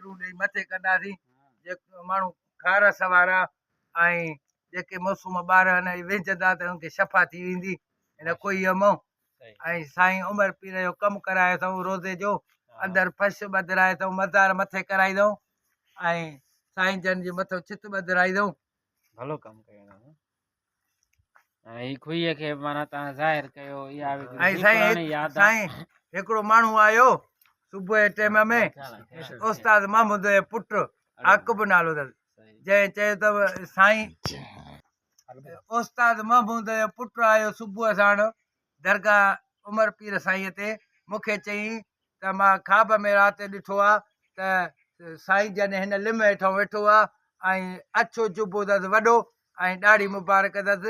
کڏون ڏيئي مٿي ڪنداسين. جيڪو ماڻهو کارس وارا ۽ جيڪي معصوم ٻار آهن اهي وهنجندا ته انهن کي شفا ٿي ويندي هن کوهيء مان. ۽ سائين عمر پير جو ڪم ڪرايو اٿئون روضي جو اندر فرش ٻڌرائي اٿئون مزار مٿي ڪرائي اٿئون ۽ سائين جن جي مٿو ڇت ٻڌرائي اٿئون. ڀلو ڪم ڪيو اٿئون. ۽ هي کوهيء کي معنيٰ توهان ظاهر ڪيو اها به ۽ هڪڙي سائين پراڻي ياد آ. سائين هڪڙو ماڻهو آيو صبح جي ٽيم ۾ استاد محمود جو پٽ عاقب نالو اٿس جنهن چيو ته سائين استاد محمود جو پٽ آيو صبح ساڻ درگاهه عمر پير سائينء تي مون کي چيائين ته مان خواب ۾ رات ڏٺو آ ته سائين جن هن لم هيٺان ويٺو آ ۽ اڇو جبو اٿس وڏو ۽ ڏاڙهي مبارڪ اٿس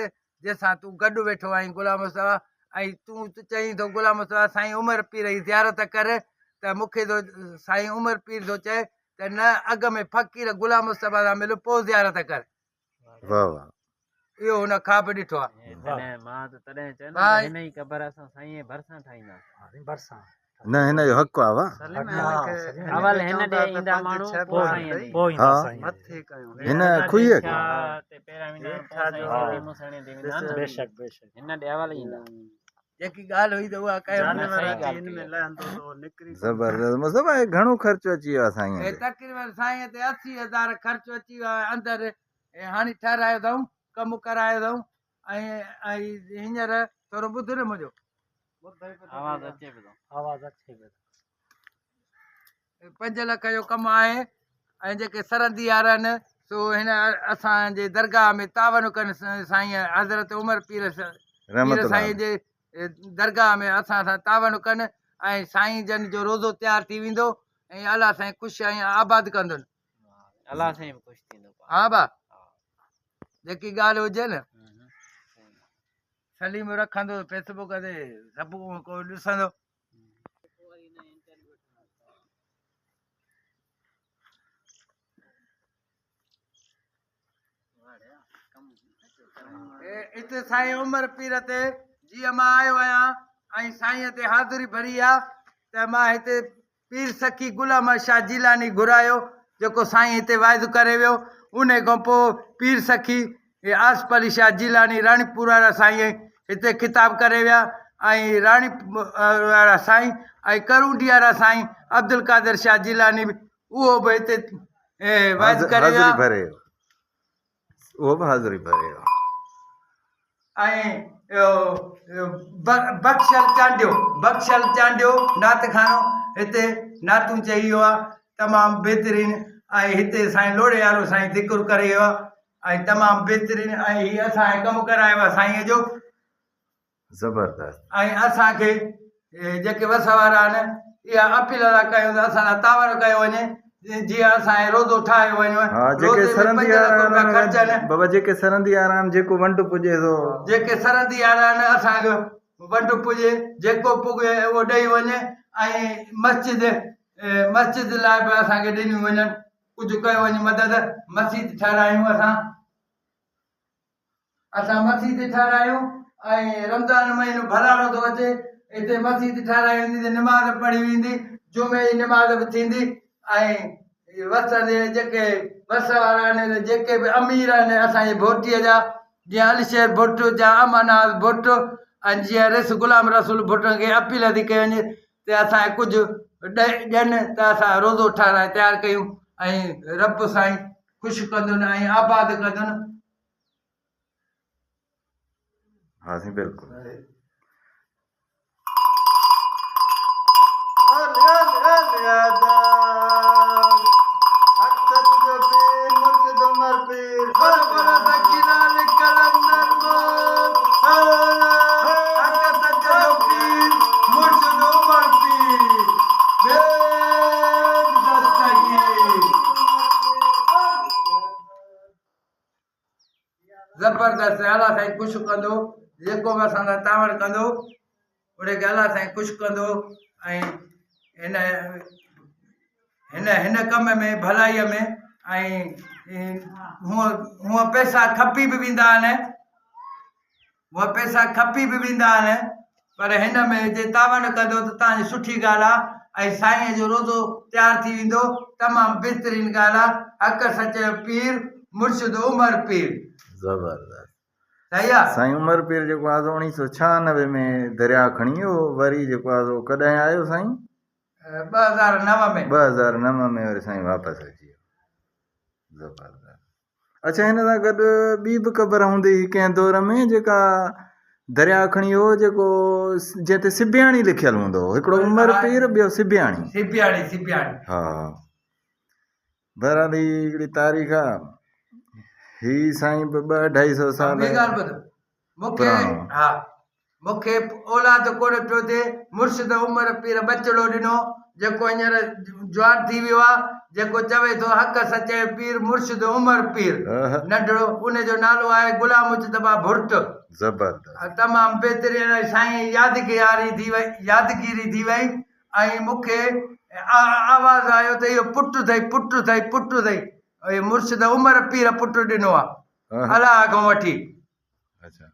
جنهن سان تون گڏ ويٺو آهين غلام مصطفيٰ ۽ تون چئين ٿو غلام مصطفيٰ سائين عمر پير جي زيارت ڪر ته مون کي ٿو سائين عمر پير ٿو چئي ته نه اڳ ۾ فقير غلام مصطفيٰ سان مل پوء زيارت ڪر. واه واه. اهو هن خواب ڏٺو آهي. تڏهن مان ته تڏهن چيو نه ته هن جي قبر اسان سائين جي ڀرسان ٺاهينداسين. نه هن جو حق آ واه. اول هن ڏي ايندا ماڻهو پوء سائين ڏي. ها هن کوهيء کي. هن ڏي اول ايندا. جيڪي ڳالهه هئي ته اها ڪيم. زبردست مصطفيٰ هي گهڻو خرچ اچي ويو آ سائين تي. تقريبن سائين تي 80 هزار خرچ اچي ويو آهي اندر هاڻي ٺهرايو اٿئون ڪم ڪرايو اٿئون ۽ ۽ هينئر ٿورو ٻڌ نه منهنجو. آواز اچي پيو ٿو. آواز اچي پيو ٿو. 5 لک جو ڪم آهي ۽ جيڪي سرندي وارا آهن سو هن اسان جي درگاهه ۾ تعاون ڪن سائين حضرت عمر پير پير سائين جي درگاهه ۾ اسان سان تعاون ڪن ۽ سائين جن جو روزو تيار ٿي ويندو ۽ الله سائين خوش ۽ آباد ڪندن. الله سائين به خوش ٿيندو. ها با جيڪي ڳالهه هجي نه سليم رکندو فيسبوڪ تي سڀ ڪو ڏسندو. اتي سائين عمر پير تي جيئن مان آيو آهيان ۽ سائين تي حاضري ڀري آ ته مان هتي پير سخي غلام شاهه جيلاني گهرايو جيڪو سائين هتي واعظ ڪري ويو ان کان پوء پير سخي آصف علي شاهه جيلاني راڻيپور وارا سائين هتي خطاب ڪري ويا ۽ راڻي وارا سائين ۽ ڪرونڊي وارا سائين عبدالقادر شاهه جيلاني به اهو به هتي وعظ ڪري ويا. حاضري ڀري ويو اهو به حاضري ڀري ويو. ۽ بخشل چانڊيو بخشل چانڊيو نعت خانو هتي نعتون چئي ويو آهي تمام بهترين ۽ هتي سائين لوڙهي وارو سائين ذڪر ڪري ويو آهي ۽ تمام بهترين ۽ هي اسان کي ڪم ڪرايو آهي سائين جو. زبردست. ۽ اسان کي جيڪي وس وارا آهن اها اپيل ٿا ڪيون ته اسان سان تعاون ڪيو وڃي جيئن اسان کي روزو ٺاهيو وڃي ها جيڪي روزي ۾ سرندي 5 لک وارا روپيا آهن خرچ آهن. بابا جيڪي سرندي وارا آهن جيڪو ونڊ پڄي ٿو. جيڪي سرندي وارا آهن اسان کي ونڊ پڄي جيڪو پڳي اهو ڏئي وڃي ۽ مسجد مسجد لاء به اسان کي ڏنيون وڃن ڪجهه ڪيو وڃي مدد مسجد ٺهرايون اسان. اسان مسيت ٺهرايون ۽ رمضان مهينو ڀلاڻو ٿو اچي اتي مسيت ٺهرائي ويندي ته نماز پڙهي ويندي جمعي جي نماز به ٿيندي ۽ وس جي جيڪي وس وارا آهن جيڪي به امير آهن اسان جي ڀوٽيء جا جيئن علي شير ڀٽ جا اماناز ڀٽ ۽ جيئن رس غلام رسول ڀٽ کي اپيل ٿي ڪئي وڃي ته اسان کي ڪجهه ڏين ته اسان روزو ٺهرائي تيار ڪيون ۽ رب سائين خوش ڪندن ۽ آباد ڪندن. ها سائين بلڪل. زبردست الله سائين خوش ڪندو جيڪو به اسان سان تعاون ڪندو ان کي الله سائين خوش ڪندو ۽ هن هن هن ڪم ۾ ڀلائي ۾ ۽ هونء هونء پئسا کپي به ويندا آهن هونء پئسا کپي به ويندا آهن پر هن ۾ جي تعاون ڪندو ته تان جي سٺي ڳالهه آهي. ۽ سائينء جو روضو تيار ٿي ويندو. تمام بهترين ڳالهه آ. حق سچ جو پير مرشد عمر پير. زبردست. صحيح آ. سائين عمر پير جيڪو آ سو اوڻيهه سو ڇهانوي ۾ درياء کڻي ويو وري جيڪو آ سو ڪڏهن آيو سائين؟ 2009 ۾. 2009 ۾ وري سائين واپس اچي ويو. زبردست. اڇا هن سان گڏ ٻي به قبر هوندي هئي ڪنهن دور ۾ جيڪا درياء کڻي هو جيڪو جنهن تي سبياڻي لکيل هوندو هو هڪڙو عمر پير ٻيو سبياڻي سبياڻي سبياڻي ها بهرحال هي هڪڙي تاريخ آ هي سائين به ٻه اڍائي سو سال ٻي ڳالهه ٻڌ مونکي ها مون کي اولاد ڪونه پيو ٿئي، مرشد عمر پير ٻچڙو ڏنو، جيڪو هينئر جوان ٿي ويو آ، جيڪو چوي ٿو حق سچ جو پير مرشد عمر پير، ننڍڙو، ان جو نالو آهي غلام مجتبيٰ ڀرٽ. زبردست. تمام بهترين ۽ سائين يادگياري ٿي وئي يادگيري ٿي وئي ۽ مون کي آواز آيو ته اهو پٽ اٿئي پٽ اٿئي پٽ اٿئي اهي مرشد عمر پير پٽ ڏنو آ الله کان وٺي. اڇا.